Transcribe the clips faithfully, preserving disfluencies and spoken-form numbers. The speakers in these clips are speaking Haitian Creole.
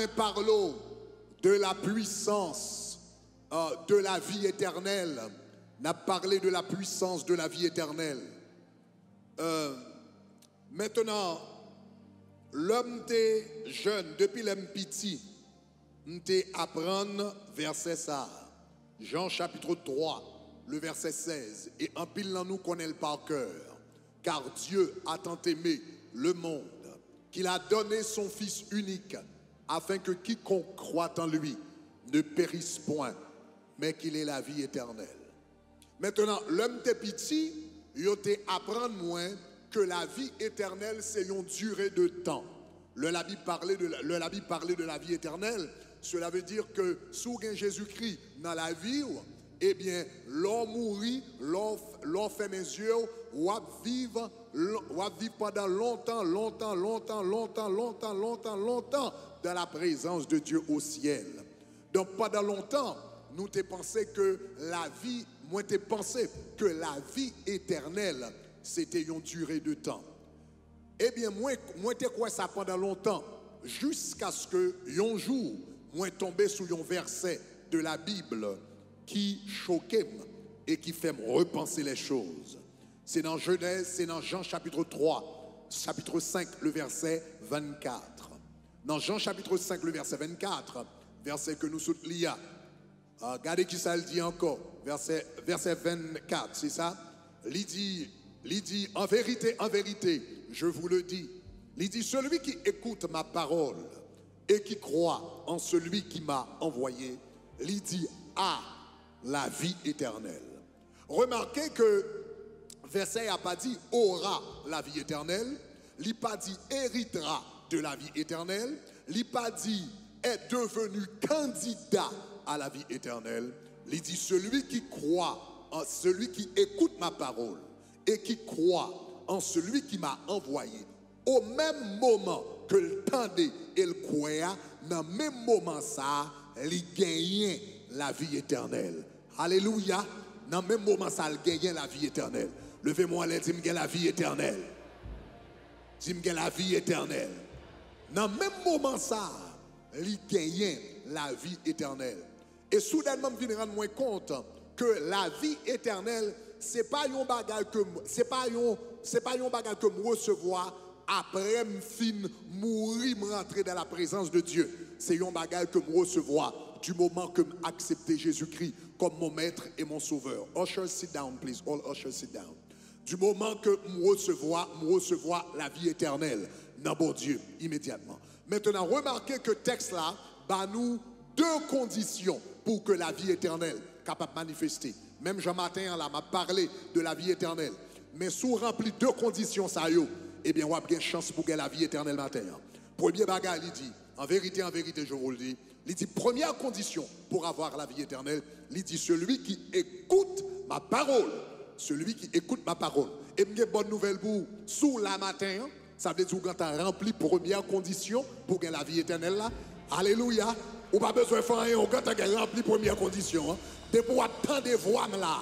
parle de la puissance, euh, de la vie éternelle. N ap pale de la puissance de la vie éternelle. Euh, maintenant, lè m te jèn, depi lè m piti, m te aprann vèsè sa a. Jean chapitre trois, le verset seize, e anpil nan nou konnen l par cœur. Car Dieu a tant aimé le monde qu'il a donné son Fils unique, afin que quiconque croit en lui ne périsse point, mais qu'il ait la vie éternelle. Mentnan, lè m te piti, yo te aprann mwen ke lavi etènèl se yon dire de tan. Lè Labib pale de, lè Labib pale de lavi etènèl, cela veut dire que si w gen Jezikri nan lavi w, ebyen, lè w mouri, lè w, lè w fèmen zye w, w ap viv, w ap viv pandan lontan, lontan, lontan, lontan, lontan, lontan, lontan, dans la présence de Dieu au ciel. Donk, pandan lontan, nou te panse ke lavi, mwen te panse ke lavi etènèl, se te yon dire de tan. Ebyen, mwen, mwen te kwè sa pandan lontan, jiskaske yon jou, mwen tonbe sou yon vèsè de la Bib ki choke m e ki fè m repanse lè choz. Se nan Jenèz, se nan Jan chapitre trois, chapitre cinq, le verset vingt-quatre. Nan Jan chapitre cinq, le verset vingt-quatre, vèsè ke nou sot li a, ah, gade ki sa l di ankò, vèsè, vèsè vennkat, se sa? Li di, li di, en vérité, en vérité, je vous le dis, li di, celui qui écoute ma parole et qui croit en celui qui m'a envoyé, li di, a la vie éternelle. Remake ke vèsè a pa di aura la vie éternelle, li pa di héritera de la vie éternelle, li pa di est devenu candidat à la vie éternelle. Li di, celui qui croit en celui qui écoute ma parole et qui croit en celui qui m'a envoyé, o menm moman ke l tande e l kwè a, nan menm moman sa a, li genyen lavi etènèl. Alelouya! Nan menm moman sa a, l genyen lavi etènèl. Leve men w anlè, di, m gen lavi etènèl. Di, m gen lavi etènèl. Nan menm moman sa a, li genyen lavi etènèl. E soudènman, m vin rann mwen kont ke lavi etènèl, se pa yon bagay ke m, se pa yon, se pa yon bagay ke m resevwa apre m fin mouri, m rantre dans la présence de Dieu. Se yon bagay ke m resevwa du moment ke m aksepte Jezikri comme mon maître et mon sauveur. Ushers, sit down, please. All ushers, sit down. Du moment ke m resevwa, m resevwa lavi etènèl nan Bondye imedyatman. Mentnan, remake ke tèks la ba nou de kondisyon pou ke lavi etènèl kapab manifeste. Menm jan maten an la, m ap pale de lavi etènèl. Men si w ranpli de kondisyon sa yo, ebyen, w ap gen chans pou gen lavi etènèl maten an. Premye bagay, li di, en vérité, en vérité, je vous le dis, li di, première condition pour avoir la vie éternelle, li di, celui qui écoute ma parole, celui qui écoute ma parole. E m gen bòn nouvèl pou ou, si w la maten an, sa vle di ou gentan ranpli premyè kondisyon pou gen lavi etènèl la. Alelouya! Ou pa bezwen fè anyen, ou gentan gen ranpli premyè kondisyon an. Depi w ap tande vwa m la,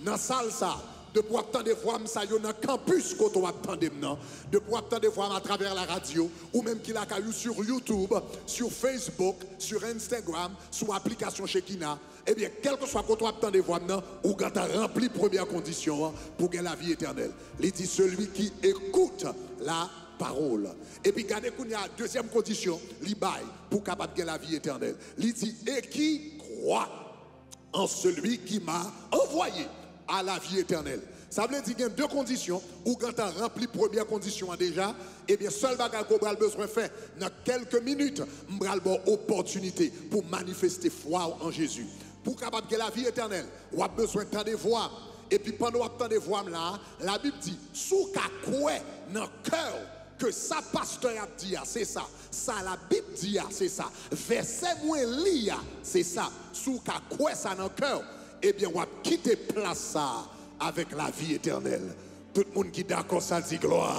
nan sal sa, depi w ap tande vwa m sa yo nan kanpis kote w ap tande m nan, depi w ap tande vwa m atravè la radyo, ou menm ki lakay ou sur YouTube, sur Facebook, sur Instagram, sou aplikasyon Shekinah, ebyen, kèlkeswa kote w ap tande vwa m nan, ou gentan ranpli premyè kondisyon an pou gen lavi etènèl. Li di, celui qui écoute la parole. Epi gade kounye a, dezyèm kondisyon li bay pou kapab gen lavi etènèl. Li di, et qui croit en celui qui m'a envoyé a la vie éternelle. Sa vle di gen de kondisyon, ou gentan ranpli premyè kondisyon an deja, ebyen, sèl bagay ke w pral bezwen fè nan kèlke minit, m pral ba w opòtinite pou manifeste fwa w an Jezi. Pou w kapab gen lavi etènèl, w ap bezwen tande vwa m. Epi pandan w ap tande vwa m la, Labib di, si w ka kwè nan kè w ke sa pastè a ap di a, se sa, sa Labib di a, se sa, vèsè mwen li a, se sa, si w ka kwè sa nan kè w, ebyen, w ap kite plas sa a avèk lavi etènèl. Tout moun ki dakò sa, di glwa.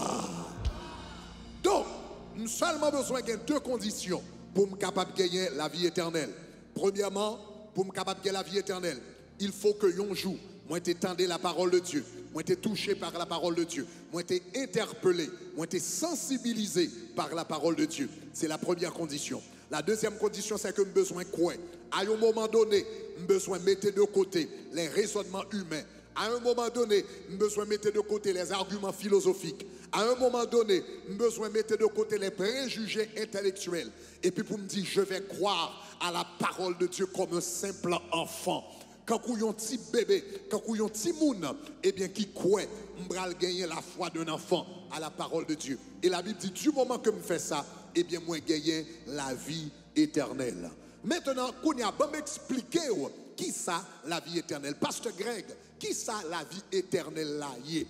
Donk, m sèlman bezwen gen de kondisyon pou m kapab genyen lavi etènèl. Premyèman, pou m kapab gen lavi etènèl, il faut que yon jou, mwen te tande la parole de Dieu, mwen te touché par la parole de Dieu, mwen te entèpele, mwen te sansibilize par la parole de Dieu. Se la premyè kondisyon. La deuxième condition, c'est que m bezwen kwè. À un moment donné, m bezwen mete de côté les raisonnements humains. À un moment donné, m bezwen mete de côté les arguments philosophiques. À un moment donné, m bezwen mete de côté les préjugés intellectuels. Epi pou m di, je vais croire à la parole de Dieu comme un simple enfant. Kankou yon ti bebe, kankou yon timoun, ebyen, ki kwè, m pral genyen la foi d'un enfant à la parole de Dieu. Et la Bible dit, du moment que m fè sa, ebyen, mwen genyen lavi etènèl. Mentnan, kounye a, ban m eksplike w kisa lavi etènèl. Pastè Greg, kisa lavi etènèl la ye?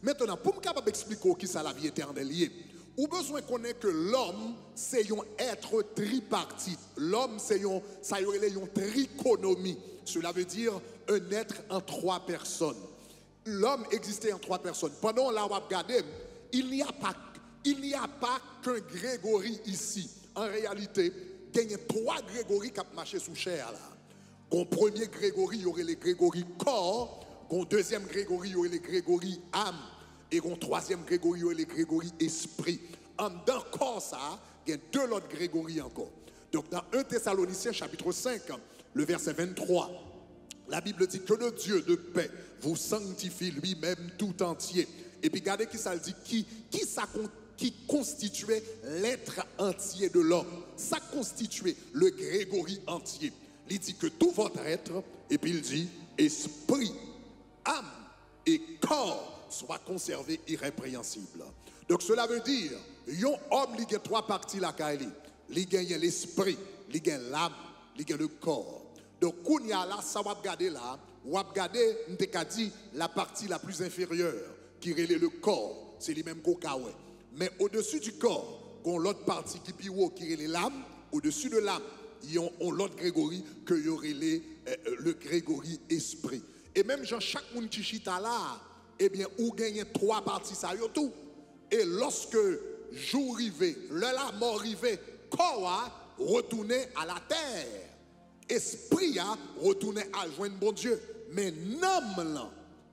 Mentnan, pou m kapab eksplike w kisa lavi etènèl ye, ou bezwen konnen ke lòm se yon être tripartite. Lòm se yon, sa yo rele yon trikonomi. Cela veut dire un être en trois personnes. L'homme existait en trois personnes. Pandan w la w ap gade m, il n'y a pas, il n'y a pas qu'un Grégory ici. An reyalite, genyen twa Grégory k ap mache sou chè a la. Gon premye Grégory yo rele Grégory kò, gon dezyèm Grégory yo rele Grégory am, e gon twazyèm Grégory yo rele Grégory espri. Anndan kò sa a, gen de lòt Grégory ankò. Donk, dans un Thessaloniciens chapitre cinq, le verset vingt-trois, la Bible dit que le Dieu de paix vous sanctifie lui-même tout entier. Epi gade kisa l di, ki, kisa kon, ki konstitye l'être entier de l'homme. Sa konstitye le Grégory entier. Li di que tout votre être, epi l di, espri, âme et corps soient conservés irrépréhensibles. Donk, cela veut dire, yon òm, li gen twa pati lakay li. Li genyen lespri, li gen lam, li gen le kò. Donk, kounye a la, sa w ap gade la, w ap gade, m te ka di, la partie la plus inférieure, ki rele le corps, se li menm ke w ka wè. Men au-dessus du corps, gon lòt pati ki pi wo ki rele lam, au-dessus de lam, yon, yon lòt Grégory ke yo rele, eh, eh, le Grégory espri. E menm jan chak moun ki chita la a, ebyen, ou genyen twa pati sa yo tou. E lòske jou rive, lè lamò rive, kò a retounen a latè. Espri a retounen al jwenn Bondye. Men nanm lan,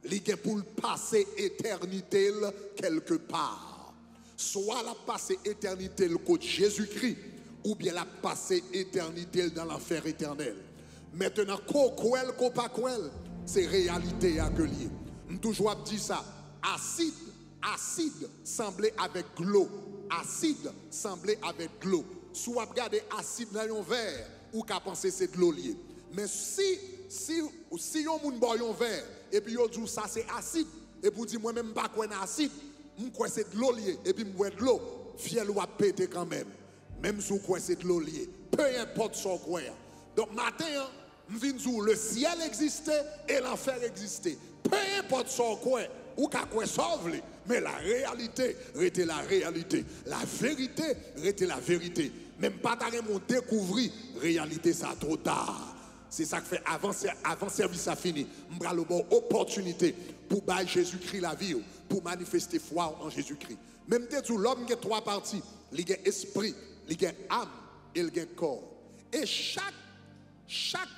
li gen pou l pase etènite l kèlkepa. Swa l ap pase etènite l kot Jezikri, oubyen l ap pase etènite l nan lanfè etènèl. Mentnan, ke w kwè l, ke w pa kwè l, se reyalite a ke l ye. M toujou ap di sa, asid, asid sanble avèk dlo. Asid sanble avèk dlo. Si w ap gade asid nan yon vè, ou ka panse se dlo l ye. Men si, si, si yon moun ba w yon vè, epi yo di w sa se asid, epi w di, mwen menm m pa kwè nan asid, m kwè se dlo l ye, epi m bwè dlo, fyèl ou ap pete kanmenm. Menm si w kwè se dlo l ye, pe enpòt sa w kwè a. Donk, maten an, m vin di w, le ciel existe et l'enfer existe. Pe enpòt sa w kwè, ou ka kwè sa w vle, men la réalité rete la réalité. La vérité rete la vérité. Men m pa ta renmen w dekouvri reyalite sa two ta. Se sa k fè avan sè-, avan sèvis la fini, m pral ba w opòtinite pou bay Jezikri lavi w, pou manifeste fwa w an Jezikri. Men m te di w, lòm gen twa pati. Li gen espri, li gen am, e l gen kò. E chak, chak,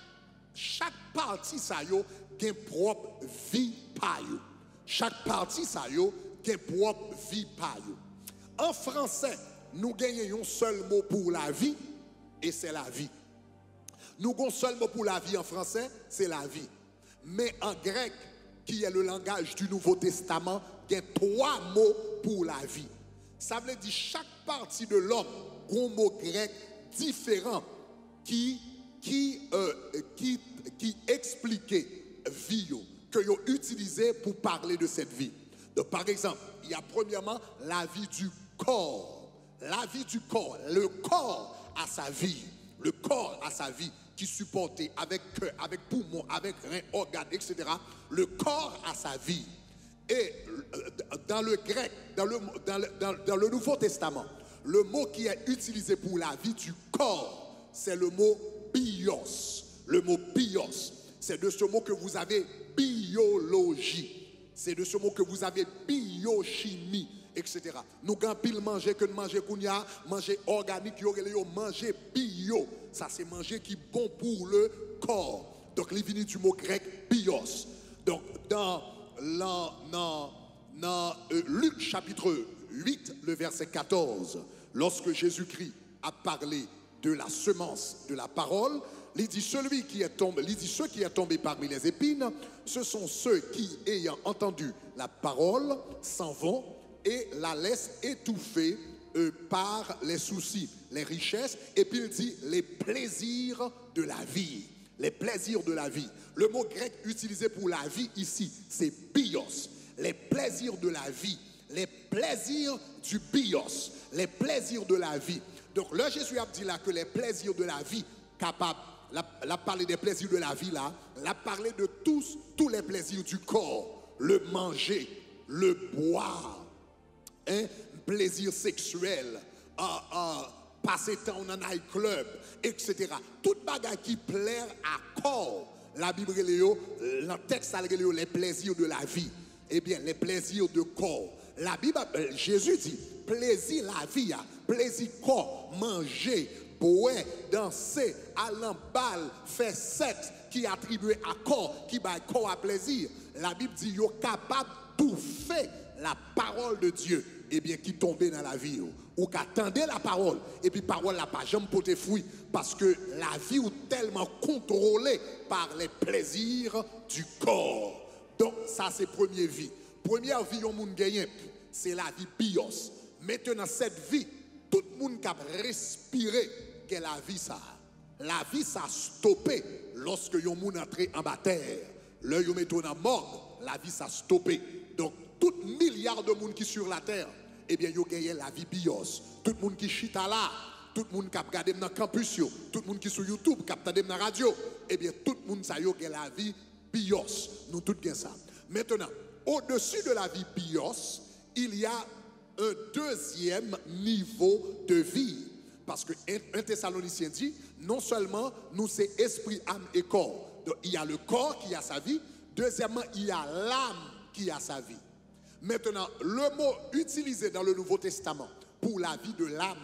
chak pati sa yo gen pwòp vi pa yo. Chak pati sa yo gen pwòp vi pa yo. An fransè, nou genyen yon sèl mo pou lavi, e se lavi. Nou gon sèl mo pou lavi an fransè, se lavi. Men an grèk, qui est le langage du Nouveau Testament, gen twa mo pou lavi. Sa vle di chak pati de lòm gon mo grèk diferan ki, ki, euh, ki, ki eksplike vi yo, ke yo itilize pou pale de cette vie. Donc, par exemple, il y a premièrement la vie du corps. La vie du corps, le corps a sa vie, le corps a sa vie ki sipòte avèk kè, avèk poumon, avèk ren, ògàn, et cetera. Le corps a sa vie. Et euh, dans le grec, dans le, dans le, dans, dans le Nouveau Testament, le mot qui est utilisé pour la vie du corps, c'est le mot bios. Le mot bios, c'est de ce mot que vous avez biologie. C'est de ce mot que vous avez biochimie, et cetera. Nou gen anpil manje ke n manje kounye a, manje òganik, yo rele yo manje bio. Sa se manje ki bon pou le kò. Donk, li vini du mot grec bios. Donk, dans, dans, dans, dans euh, Luc chapitre huit, le verset quatorze, lorsque Jésus-Christ a parlé de la semence de la parole, li di, celui qui est tombé, li di, ceux qui est tombé parmi les épines, ce sont ceux qui, ayant entendu la parole, s'en vont et la laissent étouffée, euh, par les soucis, les richesses, epi l di, les plaisirs de la vie. Les plaisirs de la vie. Le mot grec utilisé pour la vie ici, c'est bios. Les plaisirs de la vie. Les plaisirs du bios. Les plaisirs de la vie. Donk, lè Jezi ap di la ke les plaisirs de la vie kapab, l ap, l ap pale de plezi de lavi la, l ap pale de tous, tous les plaisirs du corps, le manger, le boire, hein, plezi seksyèl, ah, ah, pase tan w nan night club, et cetera. Tout bagay ki plè a kò w, Labib rele yo, nan tèks sa, l rele yo les plaisirs de la vie. Ebyen, les plaisirs de corps. Labib, euh, Jezi di, plezi lavi a, plezi kò, manje, bwè, danse, al nan bal, fè sèks ki atribye a kò, ki bay kò a plezi. Labib di yo kapab toufe la parole de Dieu, ebyen, ki tonbe nan lavi yo. Ou ka tande la parole, epi pawòl la pa janm pote fwi, paske lavi ou tèlman kontwole par les plaisirs du corps. Donk, sa se premye vi. Premyè vi yon moun genyen, se lavi bios. Mentenan, sèt vi, tout moun k ap respire gen lavi sa a. Lavi sa stope lòske yon moun antre anba tè. Lè yo mete w nan mòg, lavi sa stope. Donk, tout milya de moun ki sur la tè, ebyen, yo genyen lavi bios. Tout moun ki chita la, tout moun k ap gade m nan kanpis yo, tout moun ki sou YouTube, k ap tande m nan radyo, ebyen, tout moun sa yo gen lavi bios. Nou tout gen sa. Mentenan, au-dessus de la vie bios, il y a un deuxième niveau de vie. Paske en, en Tesalonisyen di, non sèlman nou se espri, am e kò. Donk, il y a le corps qui a sa vie. Dezyèmman, il y a l'âme qui a sa vie. Mentenan, le mot utilisé dans le Nouveau Testament pour la vie de l'âme,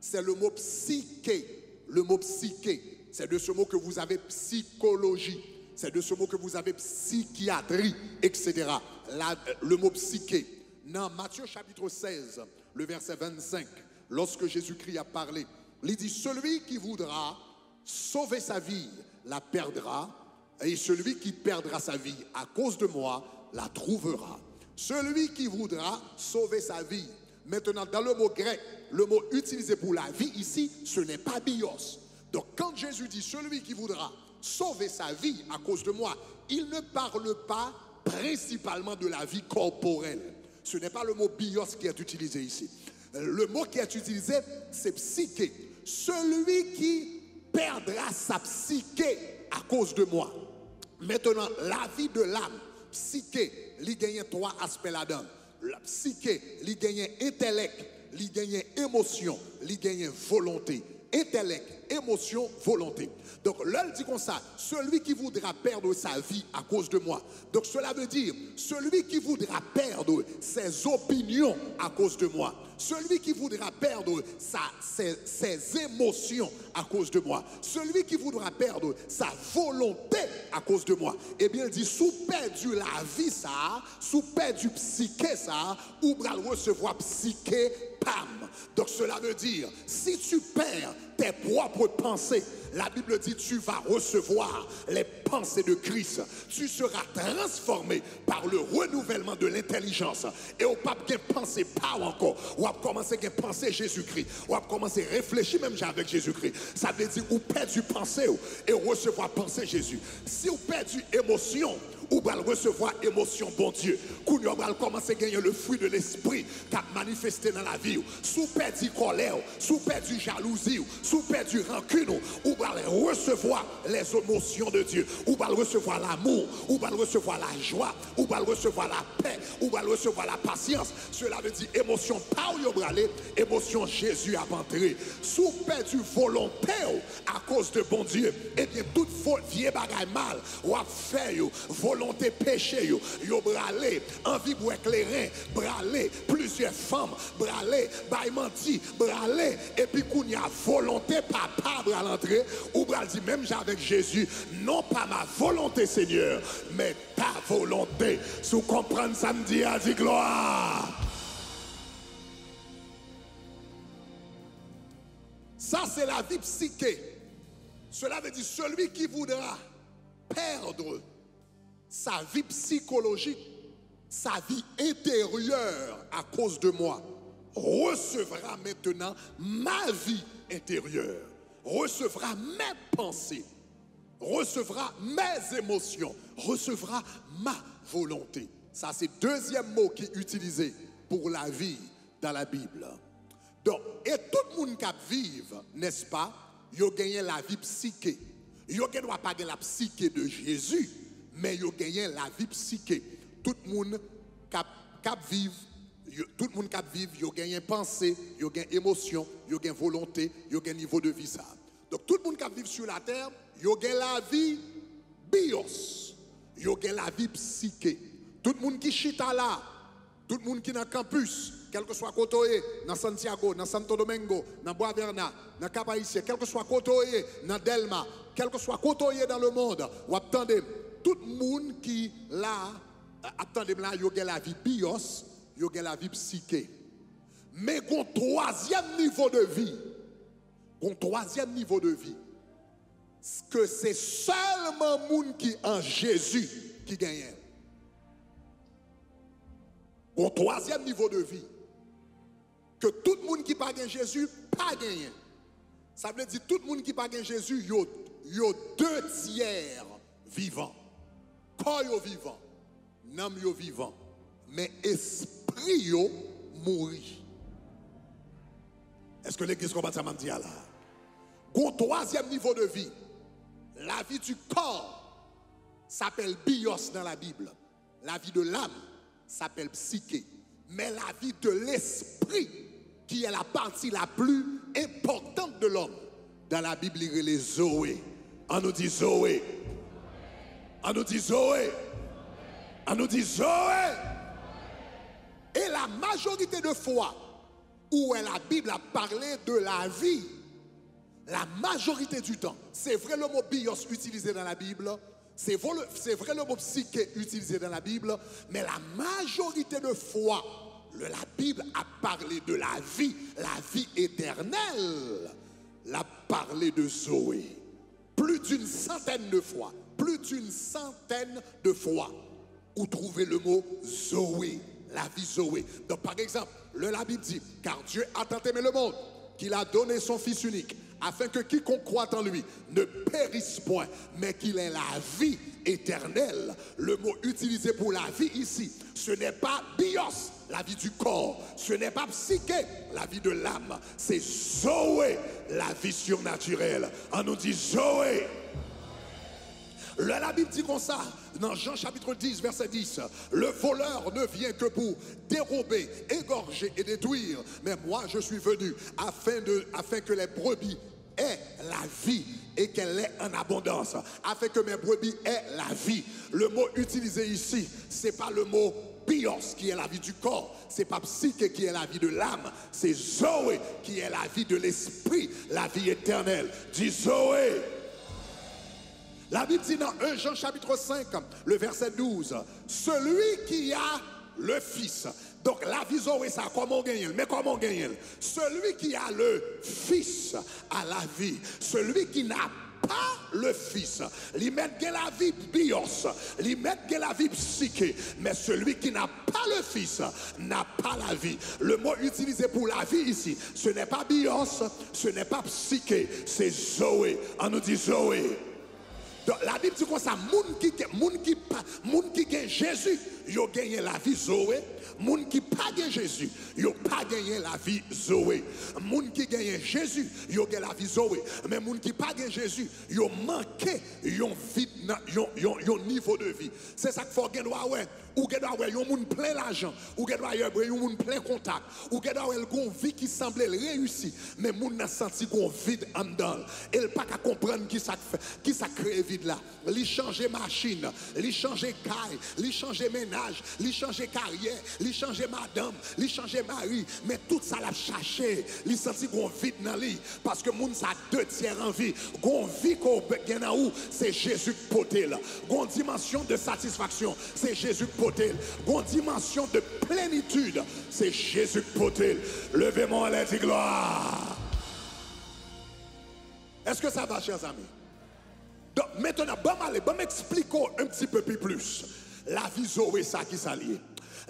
c'est le mot psyché. Le mot psyché, c'est de ce mot que vous avez psychologie. C'est de ce mot que vous avez psychiatrie, et cetera. La, le mot psyché. Dans Matthieu chapitre seize, le verset vingt-cinq, lorsque Jésus-Christ a parlé, il dit, celui qui voudra sauver sa vie la perdra, et celui qui perdra sa vie à cause de moi la trouvera. Celui qui voudra sauver sa vie. Maintenant, dans le mot grec, le mot utilisé pour la vie ici, ce n'est pas bios. Donc, quand Jésus dit, celui qui voudra sauver sa vie à cause de moi, il ne parle pas principalement de la vie corporelle. Ce n'est pas le mot bios qui est utilisé ici. Le mot qui est utilisé, c'est psyché. Celui qui perdra sa psyché à cause de moi. Maintenant, la vie de l'âme, psyché, li genyen twa aspè ladan. La psyché, li genyen entèlèk, li genyen emosyon, li genyen volonte. Entèlèk, emosyon, volonte. Donk, lè l di konsa, celui qui voudra perdre sa vie à cause de moi. Donc, cela veut dire, celui qui voudra perdre ses opinions à cause de moi, celui qui voudra perdre sa, ses, ses émotions à cause de moi, celui qui voudra perdre sa volonté à cause de moi, ebyen, l di, si w pèdi lavi sa a, si w pèdi psyché sa a, ou pral resevwa psyché pa m. Donc, cela veut dire, si tu perds tes propres pensées, la Bible dit, tu vas recevoir les pensées de Christ. Tu seras transformé par le renouvellement de l'intelligence. E w p ap gen panse pa w ankò. W ap kòmanse gen panse Jezikri. W ap kòmanse reflechi menm jan avèk Jezikri. Sa vle di ou pèdi panse w e w resevwa panse Jezi. Si w pèdi emosyon, ou pral resevwa emosyon Bondye. Kounye a, w pral kòmanse genyen le fruit de l'esprit k ap manifeste nan lavi w. Si w pèdi kòlè w, si w pèdi jalouzi w, si w pèdi rankin ou, ou pral resevwa les émotions de Dieu. Ou pral resevwa lanmou, ou pral resevwa lajwa, ou pral resevwa lapè, ou pral resevwa lapasyans. Cela veut dire, emosyon pa w yo prale, emosyon Jezi ap antre. Si w pèdi volonte w akoz de Bondye, ebyen, tout vo-, vye bagay mal w ap fè yo, volonte peche yo, yo prale, anvi bwè kleren, prale, plizyè fanm, prale, bay manti, prale, epi kounye a, volonte Papa pral antre, ou pral di menm jan avèk Jezi, non pas ma volonté, Seigneur, mais ta volonté. Si w konprann sa m di a, di glwa. Ça, c'est la vie psyché. Cela veut dire celui qui voudra perdre sa vie psychologique, sa vie intérieure à cause de moi, recevra maintenant ma vie intérieure, recevra mes pensées, recevra mes émotions, recevra ma volonté. Ça, c'est deuxième mot qui est utilisé pour la vie dans la Bible. Donk, e tout moun k ap viv, nèspa, yo genyen lavi psyché. Yo gen dwa pa gen la psyché de Jésus, men yo genyen lavi psyché. Tout moun k ap, k ap viv, yo, tout moun k ap viv, yo genyen panse, yo gen emosyon, yo gen volonte, yo gen nivo de vi sa. Donk, tout moun k ap viv sou latè, yo gen lavi bios, yo gen lavi psyché. Tout moun ki chita la, tout moun ki nan kanpis, kèlkeswa kote w ye, nan Santiago, nan Santo Domingo, nan Boisverna, nan Cap Haïtien, kèlkeswa kote w ye, nan Dèlma, kèlkeswa kote w ye dans le monde, w ap tande m. Tout moun ki la, ap tande m la, yo gen lavi bios, yo gen lavi psyché. Men gon twazyèm nivo de vi. Gon twazyèm nivo de vi. Ke se sèlman moun ki an Jezi ki genyen. Gon twazyèm nivo de vi. Ke tout moun ki pa gen Jezi pa genyen. Sa vle di tout moun ki pa gen Jezi, yo, yo de tyè vivan. Kò yo vivan, nanm yo vivan, men espri yo mouri. Èske legliz konprann sa m ap di a la? Gon twazyèm nivo de vi. La vie du corps s'appelle bios dans la Bible. La vie de l'âme s'appelle psyché. Mais la vie de l'esprit, qui est la partie la plus importante de l'homme, dans la Bible, li rele Zoé. An nou di Zoé. An nou di Zoé. An nou di Zoé. Et la majorité de fois, ou wè la Bib ap pale de lavi. La majorité du temps, c'est vrai le mot bios utilisé dans la Bible, c'est vrai le, c'est vrai le mot psyché utilisé dans la Bible, mais la majorité de fois, le, la Bible a parlé de la vie, la vie éternelle, l'a parlé de Zoé. Plus d'une centaine de fois, plus d'une centaine de fois, ou trouve le mot Zoé, la vie Zoé. Donc, par exemple, le, la Bible dit, car Dieu a tant aimé le monde qu'il a donné son Fils unique, afin que quiconque croit en lui ne périsse point, mais qu'il ait la vie éternelle. Le mot utilisé pour la vie ici, ce n'est pas bios, la vie du corps, ce n'est pas psyché, la vie de l'âme, c'est Zoé, la vie surnaturelle. An nou di Zoé. Lè Labib di konsa, nan Jan chapit dis, vèsè dis, le voleur ne vient que pour dérober, égorger et détruire, mais moi je suis venu afin de, afin que les brebis aient la vie et qu'elle l'ait en abondance, afin que mes brebis aient la vie. Le mot utilisé ici, c'est pas le mot bios, qui est la vie du corps, c'est pas psyché, qui est la vie de l'âme, c'est Zoé, qui est la vie de l'esprit, la vie éternelle. Dis Zoé. Labib di nan en Jan chapit senk, le vèsè douz, celui qui a le Fils. Donk, lavi Zoé sa, kòman w genyen l? Men kòman w genyen l? Celui qui a le Fils a la vie. Celui qui n'a pas le Fils, li mèt gen lavi bios, li mèt gen lavi psyché, mais celui qui n'a pas le Fils n'a pas la vie. Le mot utilisé pour la vie ici, ce n'est pas bios, ce n'est pas psyché, c'est Zoé. An nou di Zoé. Donk, Labib di konsa, moun ki gen, moun ki pa, moun ki gen Jezi, yo genyen lavi Zoé. Moun ki pa gen Jezi, yo pa genyen lavi Zoé. Moun ki genyen Jezi, yo gen lavi Zoé. Men moun ki pa gen Jezi, yo manke yon vi nan, yon, yon, yon nivo de vi. Se sa k fè w gen dwa wè, ou gen dwa wè yon moun plen lajan, ou gen dwa wè yon moun plen kontak, ou gen dwa wè l gon vi ki sanble l reyisi, men moun nan santi gon vid anndan l. E l pa ka konprann ki sa k fè, ki sa k kreye vid la. Li chanje machin, li chanje kay, li chanje mennaj, li chanje karyè, li chanje madanm, li chanje mari, men tout sa l ap chache, li santi gon vid nan li, paske moun sa de tyè an vi. Gon vi ke w gen nan ou, se Jezi k pote l. Gon dimansyon de satisfaksyon, se Jezi k pote l. Gon dimansyon de plenitid, se Jezi k pote l. Leve men w anlè, di glwa. Est-ce que ça va, chers amis? Donk, mentnan, ban m ale, ban m eksplike w un petit peu plus. Lavi Zoe sa, ki sa l ye?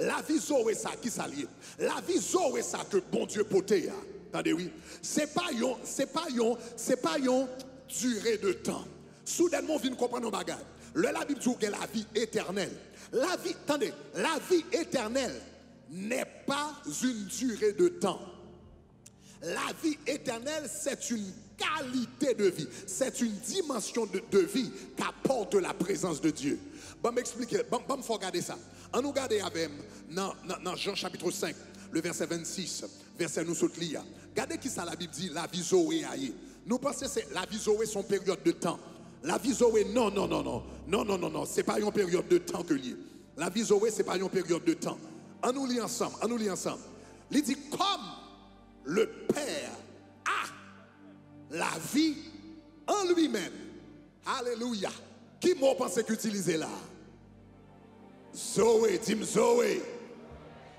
Lavi Zoe sa, ki sa l ye? Lavi Zoe sa ke Bondye pote a, tande wi, se pa yon, se pa yon, se pa yon dire de tan. Soudènman, w vin konprann yon bagay. Lè Labib di w gen lavi etènèl, lavi, tande, lavi etènèl n'est pas une durée de temps. La vie éternelle, c'est une qualité de vie, c'est une dimension de, de vie qu'apporte la présence de Dieu. Ban m eksplike, ban, ban m fè w gade sa. An nou gade avè m nan, nan, nan Jan chapit senk, le vèsè vennsis, vèsè nou sot li a. Gade ki sa Labib di lavi Zoe a ye. Nou panse se lavi Zoe se yon peryòd de tan. Lavi Zoe, non, non, non, non. Non, non, non, non. Se pa yon peryòd de tan ke l ye. Lavi Zoe, se pa yon peryòd de tan. An nou li ansanm, an nou li ansanm. Li di, comme le Père a la vie en lui-même. Alelouya. Ki mo w panse k itilize la? Zoe, di m Zoe.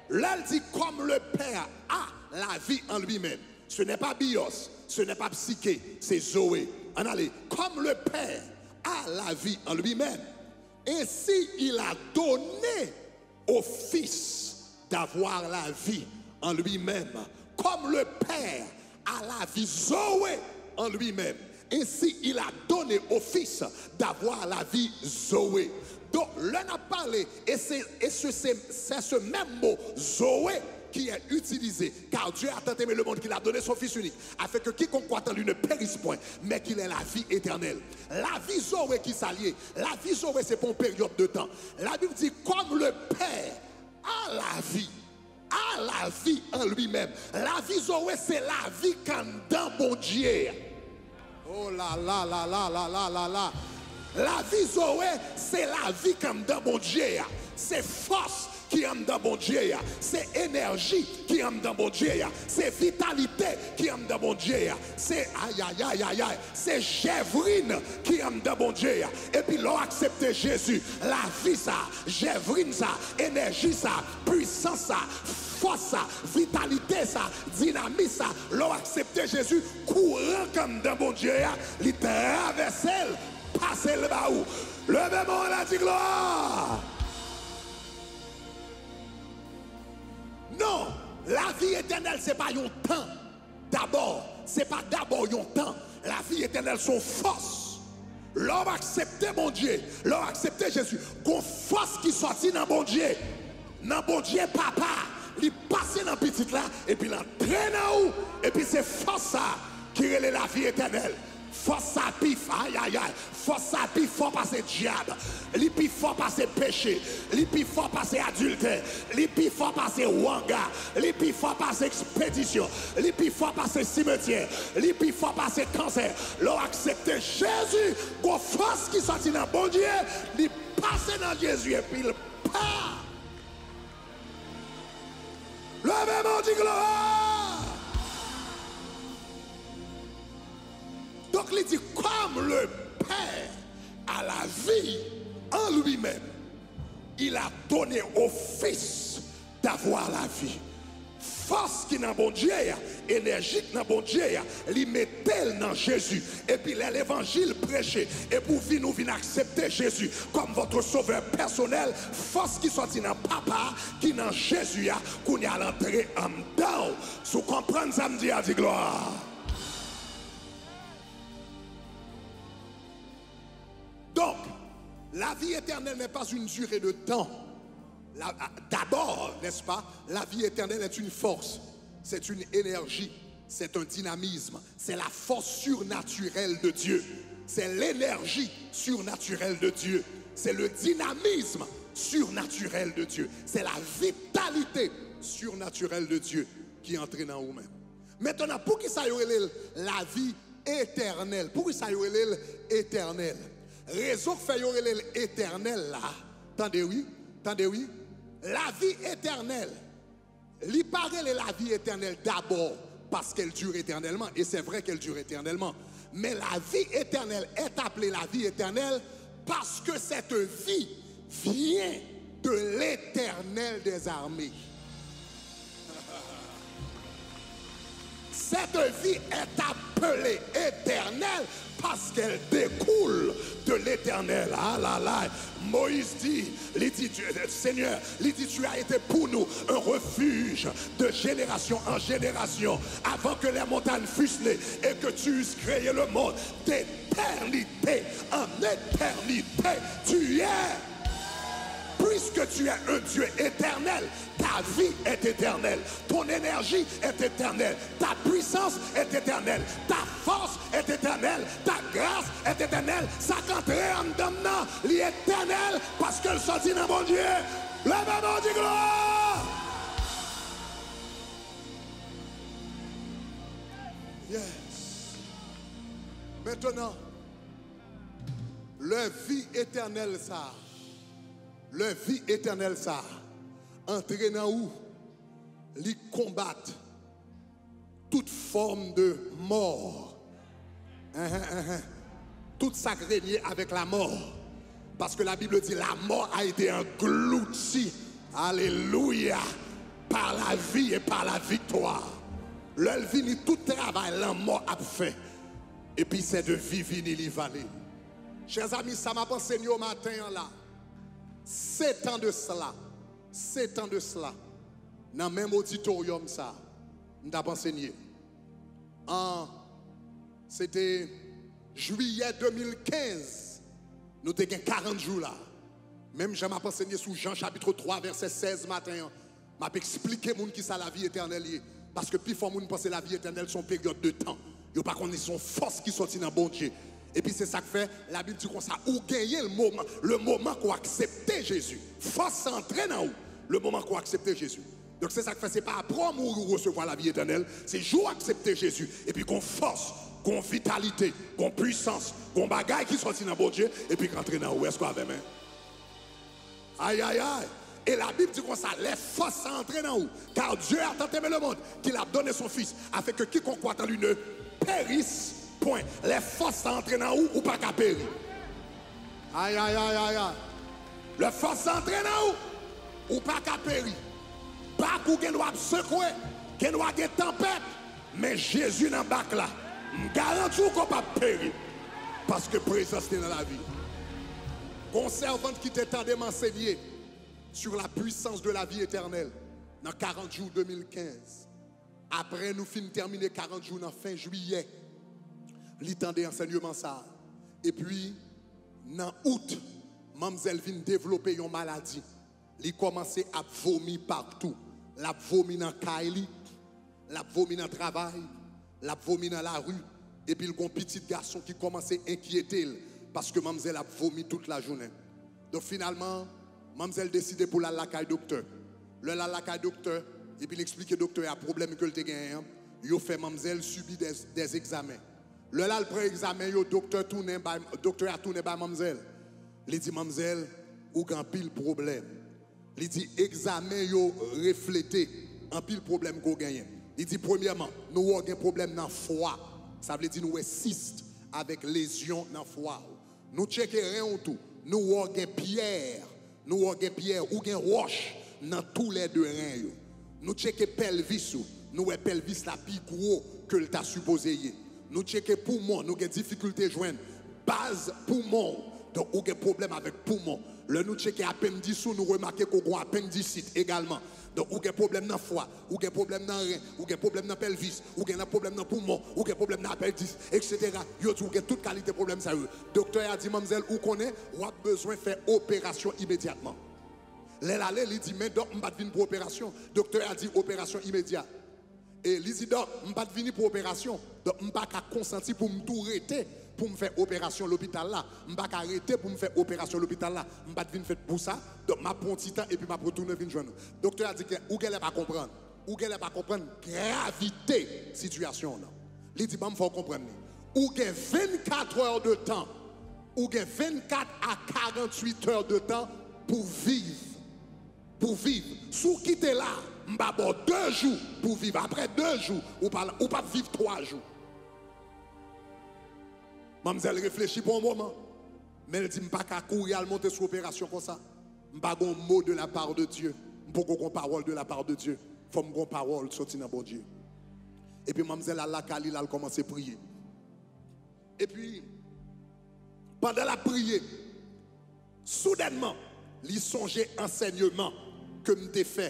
Lè l di, comme le Père a la vie en lui-même, ce n'est pas bios, ce n'est pas psyché, c'est Zoé. Ann ale, comme le Père a la vie en lui-même, ainsi il a donné au Fils d'avoir la vie en lui-même, comme le Père a la vie Zoé en lui-même, ainsi il a donné au Fils d'avoir la vie Zoé. Donk, lè n ap pale, e se, e se, se, c'est ce même mot, Zoé, qui est utilisé, car Dieu a tant aimé le monde qu'il a donné son Fils unique, afin que quiconque croit en lui ne périsse point, mais qu'il ait la vie éternelle. Lavi Zoe ki sa l ye? Lavi Zoe se pa yon peryòd de tan. Labib di, comme le Père a la vie, a la vie en lui-même. Lavi Zoe se lavi k anndan Bondye a. Oh la la la la la la la la. Lavi Zoe se lavi k anndan Bondye a. Se fòs ki anndan Bondye a. Se enèji ki anndan Bondye a. Se vitalite ki anndan Bondye a. Se ayayayayay. Se jèvrin ki anndan Bondye a. Epi lè w aksepte Jezi, lavi sa, jèvrin sa, enèji sa, pwisans sa, fòs sa, vitalite sa, dinamis sa, lè w aksepte Jezi, kouran k anndan Bondye a, li travèse l, pase l ba ou. Leve men w la, di glwa! Non, lavi etènèl se pa yon tan. Dabò, se pa dabò yon tan. Lavi etènèl se yon fòs. Lè w aksepte Bondye, lè w aksepte Jezi, gon fòs ki sòti nan Bondye, nan Bondye Papa, li pase nan Pitit la, epi l antre nan ou, epi se fòs sa a ki rele lavi etènèl. Fòs sa pi f-, ayayay, fòs sa pi fò pase dyab, li pi fò pase peche, li pi fò pase adiltè, li pi fò pase wanga, li pi fò pase ekspedisyon, li pi fò pase simetyè, li pi fò pase kansè. Lè w aksepte Jezi, gon fòs ki sòti nan Bondye, li pase nan Jezi epi l pa. Leve men w, di glwa! Donk, li di, comme le Père a la vie en lui-même, il a donné au Fils d'avoir la vie. Fòs ki nan Bondye a, enèji k nan Bondye a, li mete l nan Jezi. Epi lè levanjil preche, epi w vin, ou vin aksepte Jezi kòm votre sauveur personnel, fòs ki sòti nan Papa a, ki nan Jezi a, kounye a l antre anndan w. Si w konprann sa m di a, di glwa. Donc, la vie éternelle n'est pas une durée de temps. La- d'abord, n'est-ce pas, la vie éternelle est une force, c'est une énergie, c'est un dynamisme, c'est la force surnaturelle de Dieu, c'est l'énergie surnaturelle de Dieu, c'est le dynamisme surnaturel de Dieu, c'est la vitalité surnaturelle de Dieu ki antre nan ou menm. Mentnan, poukisa yo rele l lavi etènèl? Poukisa yo rele l etènèl? Rezon k fè yo rele l etènèl la, tande wi, tande wi, lavi etènèl, li pa rele lavi etènèl dabò paske l dire etènèlman, e c'est vrai qu'elle dure éternellement, mais la vie éternelle est appelée la vie éternelle parce que cette vie vient de l'Éternel des armées. Cette vie est appelée éternelle parce qu'elle découle de l'Éternel. Ah là là. Moïse dit, li di, Dieu, Seigneur, li di, tu as été pour nous un refuge de génération en génération, avant que les montagnes fussent nées et que tu eusses créé le monde. D'éternité en éternité, tu es. Puisque tu es un Dieu éternel, ta vie est éternelle, ton énergie est éternelle, ta puissance est éternelle, ta force est éternelle, ta grâce est éternelle. Sa k antre anndan m nan, li etènèl, paske l sòti nan Bondye. Leve men w, di glwa. Yes. Maintenant, lè vi etènèl sa, lè vi etènèl sa antre nan ou, li konbat tout fòm de mò. Enhen, enhen. Tout sa k renye avèk lamò. Paske la Bible dit, la mort a été engloutie. Alléluia. Par la vie et par la victoire. Lè l vini, tout travay lanmò ap fè. Epi sète vi vini, li vale. Chèzami, sa m ap ansenye w maten an la, setan de sela, setan de sela, nan menm oditoryòm sa, m t ap ansenye. An, se te jiyè de mil kenz, nou te gen karant jou la. Menm jan m ap ansenye sou Jan chapit twa, vèsè sèz maten an, m ap eksplike moun kisa lavi etènèl ye. Paske pifò moun panse lavi etènèl se yon peryòd de tan. Yo pa konnen se yon fòs ki sòti nan Bondye. Epi se sa k fè Labib di konsa, ou genyen l moman, le moman ke w aksepte Jezi. Fòs sa antre nan ou, le moman ke w aksepte Jezi. Donk se sa k fè se pa apre w mouri ou resevwa lavi etènèl, se jou w aksepte Jezi. Epi gon fòs, gon vitalite, gon pwisans, gon bagay ki sòti nan Bondye, epi k antre nan ou. Èske w avè m? Aïe, aïe, aïe. Et la Bible dit konsa, lè fòs sa antre nan ou, car Dieu a tant aimé le monde qu'il a donné son Fils, afin que quiconque croit en lui ne périsse point. Lè fòs sa antre nan ou, ou pa ka peri. Aïe, aïe, aïe, aïe, aïe. Lè fòs sa antre nan ou, ou pa ka peri. Bak ou gen dwa ap sekwe, gen dwa gen tanpèt, men Jezi nan bak la, m garanti w ke w p ap peri, paske prezans li nan lavi. Gon sèvant ki te tande m ansenye sur la puissance de la vie éternelle nan karant jou de mil kenz. Apre nou fin tèmine karant jou nan fen jiyè, li tande ansèyman sa a. Epi, nan out, manmzèl vin devlope yon maladi. Li kòmanse ap vomi patou. L ap vomi nan kay li, l ap vomi nan travay, l ap vomi nan lari, epi l gon pitit gason ki kòmanse enkyete l, paske manmzèl ap vomi tout lajounen. Donk, finalman, manmzèl deside pou l al lakay doktè. Lè l al lakay doktè, epi l eksplike doktè a pwoblèm ke l te genyen an, yo fè manmzèl sibi dè, dè egzamen. Lè l al pran egzamen yo, doktè tounen bay, doktè a tounen bay manmzèl. Li di, manmzèl, ou gen anpil pwoblèm. Li di, egzamen yo reflete anpil pwoblèm ke w genyen. Li di, premyèman, nou wè w gen pwoblèm nan fwa. Sa vle di nou wè sist avèk lezyon nan fwa w. Nou tcheke ren w tou. Nou wè w gen pyè. Nou wè w gen pyè. Ou gen wòch nan toulède ren yo. Nou tcheke pèlvis ou. Nou wè pèlvis la pi gwo ke l ta sipoze ye. Nou tcheke poumon. Nou gen difikilte jwenn baz poumon w. Donk, ou gen pwoblèm avèk poumon. Lè nou tcheke apendis ou, nou remake ke w gen apendisit egalman. Donk, ou gen pwoblèm nan fwa, ou gen pwoblèm nan ren, ou gen pwoblèm nan pèlvis, ou gen nan pwoblèm nan poumon, ou gen pwoblèm nan apendis, etsetera. Yo di w gen tout kalite pwoblèm sa yo. Doktè a di, manmzèl, ou konnen, w ap bezwen fè operasyon imedyatman. Lè l ale, li di, men dòk, m pa t vin pou operasyon. Doktè a di, operasyon imedya. E li di, dòk, m pa t vini pou operasyon. Donk, m pa ka konsanti pou m tou rete pou m fè operasyon lopital la. M pa ka rete pou m fè operasyon lopital la. M pa t vin fèt pou sa. Donk, m ap pran yon ti tan epi m ap retounen vin jwenn ou. Doktè a di ke ou genlè pa konprann. Ou genlè pa konprann gravite sitiyasyon w nan. Li di, ban m fè w konprann li. Ou gen vennkat è de tan. Ou gen vennkat a karannwit è de tan pou viv. Pou viv. Si w kite la, m va ba w de jou pou viv. Apre de jou, ou pa, ou p ap viv twa jou. Manmzèl reflechi pou yon moman, men l di, m pa ka kouri al monte sou operasyon konsa. M pa gon mo de la part de Dieu. M poko gon pawòl de la part de Dieu. Fò m gon pawòl soti nan Bondye. Epi manmzèl al lakay li, l al kòmanse priye. Epi, pandan l ap priye, soudènman, li sonje ansèyman ke m te fè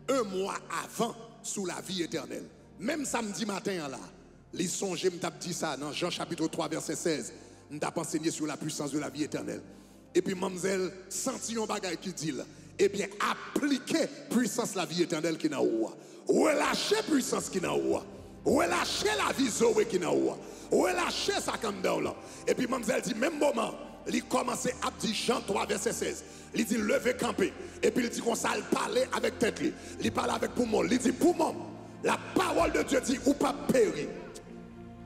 yon mwa avan sou lavi etènèl. Menm samdi maten an la, li sonje m t ap di sa nan Jan chapit twa vèsè sèz, m t ap ansenye sou la puissance de la vie éternelle. Epi manmzèl santi yon bagay ki di l, ebyen, aplike pwisans lavi etènèl ki nan ou a. Relache pwisans ki nan ou a. Relache lavi Zoe ki nan ou a. Relache sa k anndan w lan. Epi manmzèl di, menm moman, li kòmanse ap di Jan twa vèsè sèz. Li di, leve kanpe. Epi l di konsa, l pale avèk tèt li. Li pale avèk poumon l. Li di, poumon m, la parole de Dieu dit, ou p ap peri.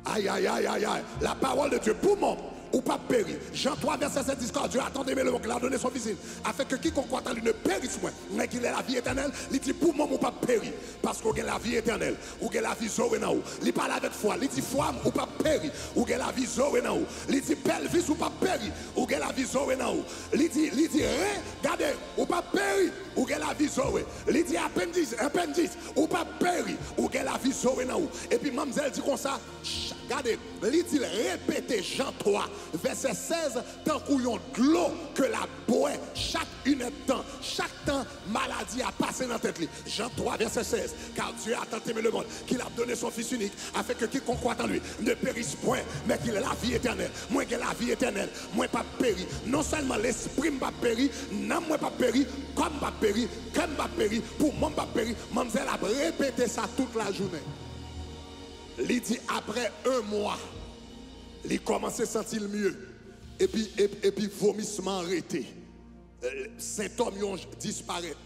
Ay, ay, ay, ay, ay. La parole de Dieu, poumon m, ou p ap peri. Jan twa vèsè sèz di, car Dieu a tant aimé le monde qu'il a donné son Fils unique, afin que quiconque croit en lui ne périsse point, mais qu'il ait la vie éternelle. Li di, poumon m, ou p ap peri, paske w gen lavi etènèl. Ou gen lavi Zoe nan ou. Li pale avèk fwa. Li di, fwa m, ou p ap peri. Ou gen lavi Zoe nan ou. Li di, pèlvis, ou p ap peri. Ou gen lavi Zoe nan ou. Li di, li di, ren, gade, ou p ap peri. Ou gen lavi Zoe. Li di, apendis, apendis, ou p ap peri. Ou gen lavi Zoe nan ou. Epi manmzèl di konsa, ch-, gade, li di l repete Jan twa, vèsè sèz, tankou yon dlo ke l ap bwè chak inèdtan, chak tan maladi a pase nan tèt li. Jan twa, vèsè sèz, car Dieu a tant aimé le monde qu'il a donné son Fils unique, afin que quiconque croit en lui ne périsse point, mais qu'il ait la vie éternelle. Mwen gen lavi etènèl, mwen p ap peri. Non sèlman lespri m p ap peri, nanm mwen p ap peri, kò m p ap peri, kè m p ap peri, poumon m p ap peri. Manmzèl ap repete sa tout lajounen. Li di, apre yon mwa, li kòmanse santi l mye. Epi, epi, epi vomisman an rete. Eh, sentòm yo disparèt.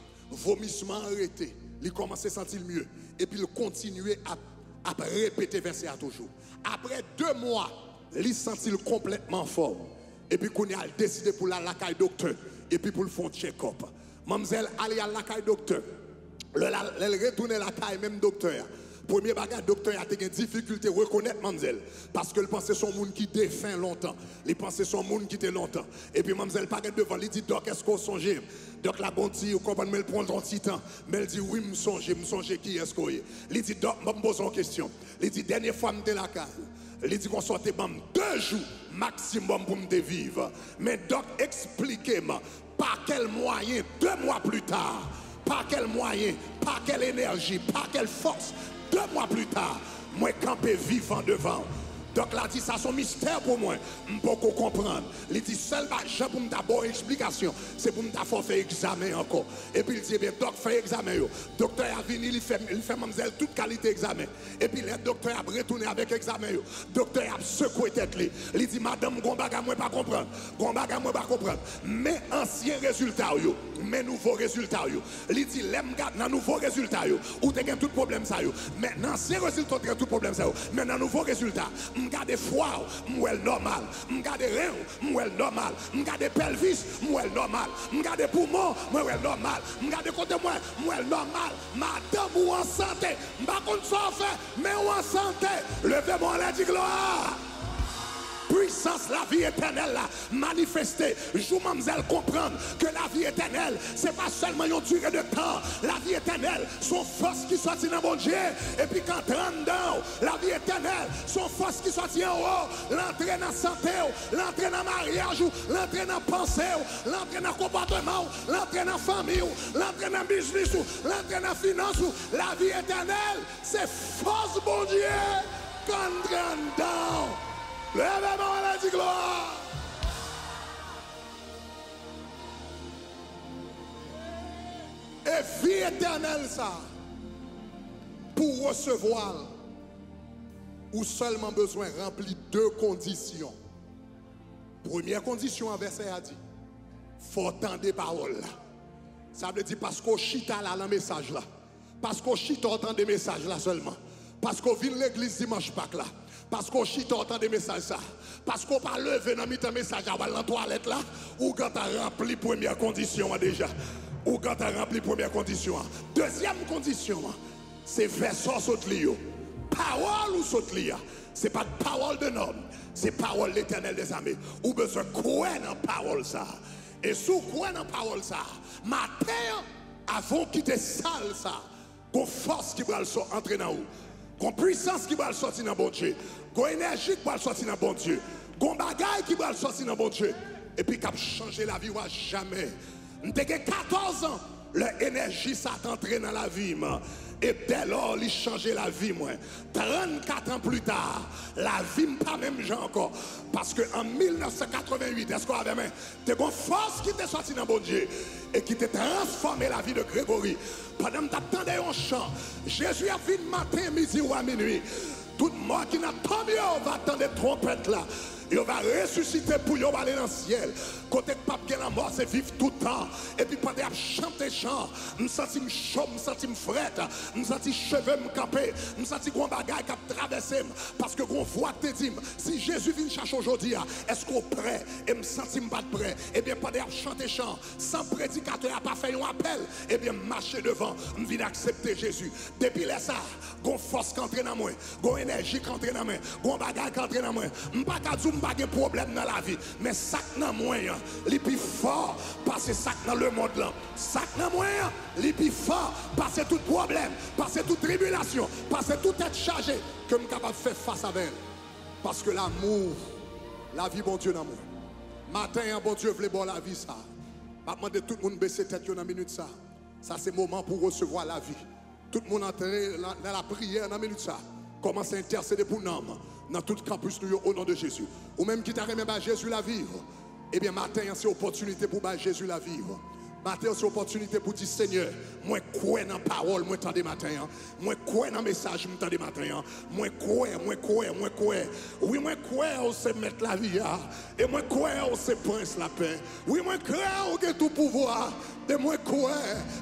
Vomisman an rete. Li kòmanse santi l mye. Epi l kontinye ap, ap repete vèsè a toujou. Apre de mwa, li santi l konplètman anfòm. Epi kounye a, l deside pou l al lakay doktè. Epi pou l fè yon tchekòp. Manmzèl ale al lakay doktè. Lè l al, lè l retounen lakay menm doktè a, premye bagay, doktè a te gen difikilte rekonèt manmzèl, paske l panse se yon moun ki defen lontan. Li panse se yon moun ki te lontan. Epi manmzèl parèt devan, li di, dòk, èske w sonje m? Dòk la bon di, ou konprann, men l pran yon ti tan. Men l di, wi, m sonje, m sonje kiyès ke w ye. Li di, dòk, ban m poze w yon kesyon. Li di, dènye fwa m te lakay ou, li di konsa, w te ban m de jou maksimòm pou m te viv. Men dòk, eksplike m, pa kèl mwayen, de mwa pli ta, pa kèl mwayen, pa kèl enèji, pa kèl fòs, de mwa pli ta, mwen kanpe vivan devan w. Dòk la di, sa se yon mistè pou mwen, m poko konprann. Li di, sèl ba-, jan pou m ta ba w eksplikasyon, se pou m ta fè w fè egzamen ankò. Epi l di, ebyen, dòk, fè egzamen yo. Doktè a vini, li fè, li fè manmzèl tout kalite egzamen. Epi lè doktè a ap retounen avèk egzamen yo, doktè a ap sekwe tèt li. Li di, madanm, gon bagay mwen pa konprann. Gon bagay mwen pa konprann. Men ansyen rezilta w yo. Men nouvo rezilta w yo. Li di, lè m gad nan nouvo rezilta yo, ou te gen tout pwoblèm sa yo. Men nan ansyen rezilta, ou te gen tout pwoblèm sa yo. Men nan nouvo rezilta, m gade fwa w, m wè l nòmal. M gade ren w, m wè l nòmal. M gade pèlvis, m wè l nòmal. M gade poumon, mwen wè l nòmal. M gade kote mwen, m wè l nòmal. Madanm, ou an sante. M pa konn sa w fè, men ou an sante. Leve men w anlè, di glwa. Pwisans lavi etènèl la manifeste jou manmzèl konprann ke lavi etènèl, se pa sèlman yon dire de tan. Lavi etènèl se yon fòs ki sòti nan Bondye, epi k antre anndan w. Lavi etènèl se yon fòs ki sòti anwo, l antre nan sante w, l antre nan maryaj ou, l antre nan panse w, l antre nan konpòteman w, l antre nan fanmi w, l antre nan biznis ou, l antre nan finans ou. Lavi etènèl se fòs Bondye k antre anndan w. Leve men w anlè, di glwa. E vi etènèl sa, pou w resevwa l, ou sèlman bezwen ranpli de kondisyon. Premyè kondisyon an, vèsè a di, fò w tande pawòl la. Sa vle di, paske w chita la nan mesaj la, paske w chita w tande mesaj la sèlman, paske w vin legliz dimanch Pak la, paske w chita w tande mesaj sa, paske w pa leve nan mitan mesaj la, w al nan twalèt la, ou gentan ranpli premyè kondisyon an deja. Ou gentan ranpli premyè kondisyon an. Dezyèm kondisyon an, se vèsè w sot li yo. Pawòl ou sot li a, se pa t pawòl de nòm, se pawòl Letènèl dèzame. Ou bezwen kwè nan pawòl sa a. E si w kwè nan pawòl sa a, maten an, avan w kite sal sa a, gon fòs ki pral sò antre nan ou. Gon pwisans ki pral sòti nan Bondye. Gon enèji ki pral sòti nan Bondye. Gon bagay ki pral sòti nan Bondye. Epi k ap chanje lavi w a jamè. M te gen katòz an lè enèji sa a t antre nan lavi m. E dèlò, li chanje lavi mwen. Trannkat an pli ta, lavi m pa menm jan ankò. Paske an mil nèf san katrevenn uit, èske w avè mwen? Te gon fòs ki te sòti nan Bondye e ki te transfòme lavi de Gregory. Pandan m t ap tande yon chan, Jezi ap vin maten, midi ou a minui. Tout mò ki nan tonm yo va tande twonpèt la. Yo va resisite pou yo ale nan syèl. Kote k p ap gen lanmò, se viv tout tan. Epi pandan y ap chante chan, m santi m cho, m santi m frèt, m santi cheve m kanpe, m santi gon bagay k ap travèse m. Paske gon vwa k te di m, si Jezi vin chache w jodi a, èske w prè? E m santi m pa t prè. Ebyen, pandan y ap chante chan, san predikatè a pa fè yon apèl, ebyen, m mache devan, m vin aksepte Jezi. Depi lè sa a, gon fòs k antre nan mwen, gon enèji k antre nan mwen, gon bagay k antre nan mwen. M pa ka di w m pa gen pwoblèm nan lavi, men sa k nan mwen an, li pi fò pase sa k nan lemonn lan. Sa k nan mwen an, li pi fò pase tout pwoblèm, pase tout tribilasyon, pase tout tèt chaje ke m kapab fè fas avè l. Paske lanmou, lavi Bondye nan mwen. Maten an, Bondye vle ba w lavi sa a. M ap mande tout moun bese tèt yo nan minit sa a. Sa se moman pou w resevwa lavi. Tout moun antre nan, nan lapriyè nan minit sa a. Kòmanse entèsede pou nanm nan tout kanpis nou yo, o non de Jezi. Ou menm ki ta renmen bay Jezi lavi w, ebyen, maten an se opòtinite pou w bay Jezi lavi w. Maten an se opòtinite pou w di, Senyè, mwen kwè nan pawòl mwen tande maten an. Mwen kwè nan mesaj m tande maten an. Mwen kwè, mwen kwè, mwen kwè. Wi, mwen kwè ou se mèt lavi a. E mwen kwè ou se prens lapè. Wi, mwen kwè ou gen tout pouvwa. E mwen kwè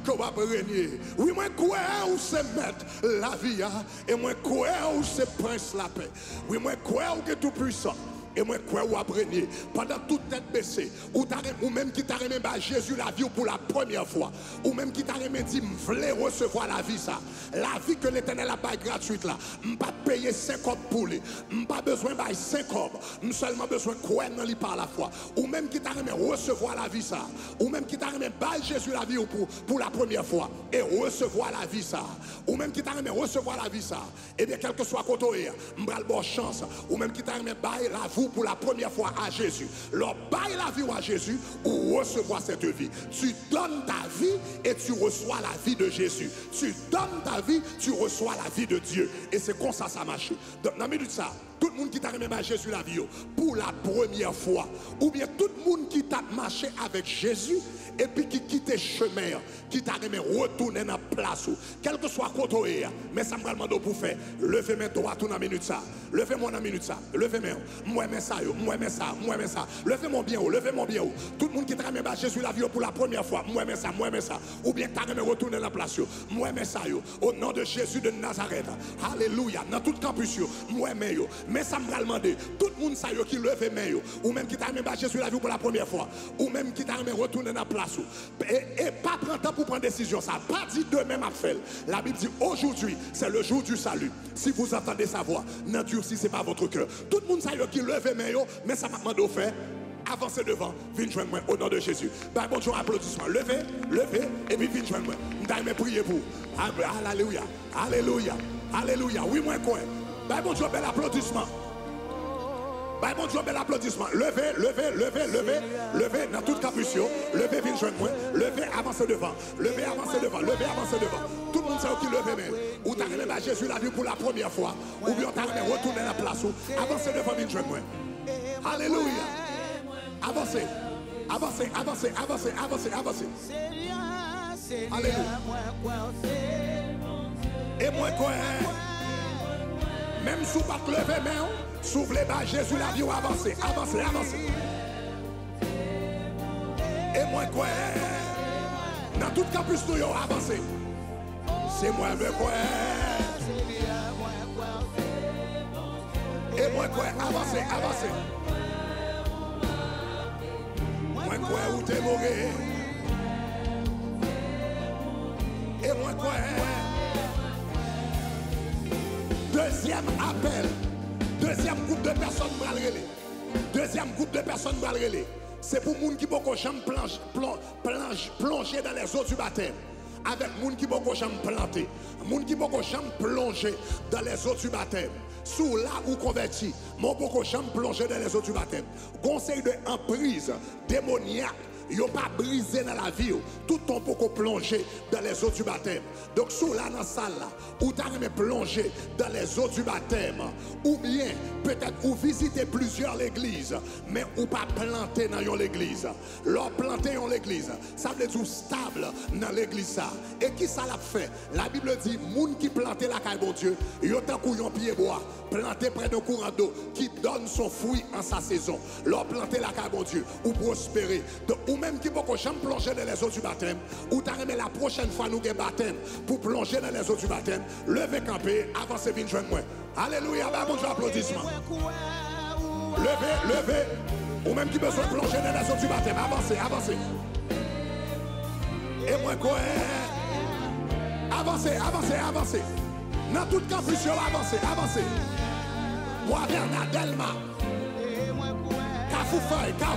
ke w ap renye. Wi, mwen kwè ou se mèt lavi a. E mwen kwè ou se prens lapè. Wi, mwen kwè ou gen tout pwisan. E mwen kwè w ap renye. Pandan tout tèt bese, ou ta ren-, ou menm ki ta renmen bay Jezi lavi w pou la premyè fwa, ou menm ki ta renmen di, "M vle resevwa lavi sa, lavi ke Letènèl ap bay gratwit la, m p ap peye senk kòb pou li, m pa bezwen bay senk kòb, m sèlman bezwen kwè nan li pa lafwa." Ou menm ki ta renmen resevwa lavi sa, ou menm ki ta renmen bay Jezi lavi w pou, pou la premyè fwa, e resevwa lavi sa, ou menm ki ta renmen resevwa lavi sa, ebyen, kèlkeswa kote w ye a, m pral ba w chans. Ou menm ki ta renmen bay lavi w pou la premyè fwa a Jezi. Lè w bay lavi w a Jezi, ou resevwa cette vie. Tu donnes ta vie et tu reçois la vie de Jésus. Tu donnes ta vie, tu reçois la vie de Dieu. E se konsa sa mache. Donk, nan minit sa, tout moun ki ta renmen bay Jezi lavi yo pou la premyè fwa, oubyen tout moun ki t ap mache avèk Jezi epi ki kite chemen an, ki ta renmen retounen nan plas ou, kèlkeswa kote w ye a, men sa m pral mande w pou w fè, leve men dwat ou nan minit sa. Leve men w nan minit sa. Leve men w. M wè men sa yo. M wè men sa. M wè men sa. Leve men w byen wo. Leve men w byen wo. Tout moun ki ta renmen bay Jezi lavi yo pou la premyè fwa, m wè men sa. M wè men sa. Oubyen ki ta renmen retounen nan plas yo, m wè men sa yo. O non de Jezi de Nazarèt. Alelouya. Nan tout kanpis yo, m wè men yo. Men sa m pral mande. Tout moun sa yo ki leve men yo, ou menm ki ta renmen bay Jezi lavi w pou la premyè fwa, ou menm ki ta renmen retounen nan plas ou, e, e pa pran tan pou pran desizyon sa. Pa di, "Demen m ap fè l." Labib di, "Aujourd'hui, c'est le jour du salut. Si vous entendez sa voix, n'endurcissez pas votre cœur." Tout moun sa yo ki leve men yo, men sa m ap mande w fè, avanse devan, vin jwenn mwen, o non de Jezi. Bay Bondye yon aplodisman. Leve, leve, epi vin jwenn mwen. M ta renmen priye pou ou. Al-, alelouya, alelouya, alelouya. Wi, mwen kwè. Bay Bondye yon bèl aplodisman. Bay Bondye yon bèl aplodisman. Leve, leve, leve, leve, leve nan tout kanpis yo. Leve, vin jwenn mwen. Leve, avanse devan. Leve, avanse devan. Leve, avanse devan. Tout moun sa yo ki leve men, ou ta renmen bay Jezi lavi w pou la premyè fwa, oubyen w ta renmen retounen nan plas ou, avanse devan, vin jwenn mwen. Alelouya. Avanse. Avanse, avanse, avanse, avanse, avanse. Alelouya. E mwen kwè, menm si w pa t leve men w, si w vle bay Jezi lavi w, avanse, avanse, avanse. E mwen kwè, nan tout kanpis nou yo, avanse. Se mwen, mwen kwè. E mwen kwè, avanse, avanse. Mwen kwè ou te mouri. E mwen kwè. Dezyèm apèl. Dezyèm gwoup de pèsòn m pral rele. Dezyèm gwoup de pèsòn m pral rele. Se pou moun ki poko janm plonj-, plon-, plonj-, plonje dans les eaux du baptême. Avèk moun ki poko janm plante, moun ki poko janm plonje dans les eaux du baptême. Si w la, ou konvèti, men w poko janm plonje dans les eaux du baptême. Gon seri de anpriz demonyak yo pa brize nan lavi w, toutan w poko plonje dans les eaux du baptême. Donk, si w la nan sal la, ou ta renmen plonje dans les eaux du baptême, oubyen petèt ou vizite plizyè legliz, men ou pa plante nan yon legliz. Lè w plante yon legliz, sa vle di w stab nan legliz sa. E ki sa l ap fè? Labib di, moun ki plante lakay Bondye, yo tankou yon pyebwa plante près d'un courant d'eau qui donne son fruit en sa saison. Lè w plante lakay Bondye, ou pwospere. Donk, ou menm ki poko janm plonje dans les eaux du baptême, ou ta renmen la pwochèn fwa nou gen batèm pou plonje dans les eaux du baptême, leve kanpe, avanse vin jwenn mwen. Alelouya, ba Bondye aplodisman. Leve, leve. Ou menm ki bezwen plonje dans les eaux du baptême, avanse, avanse. E mwen kwè. Avanse, avanse, avanse. Nan tout kanpis yo, avanse, avanse. Bwa Vèna, Dèlma. Kafou Fèy, Kafou.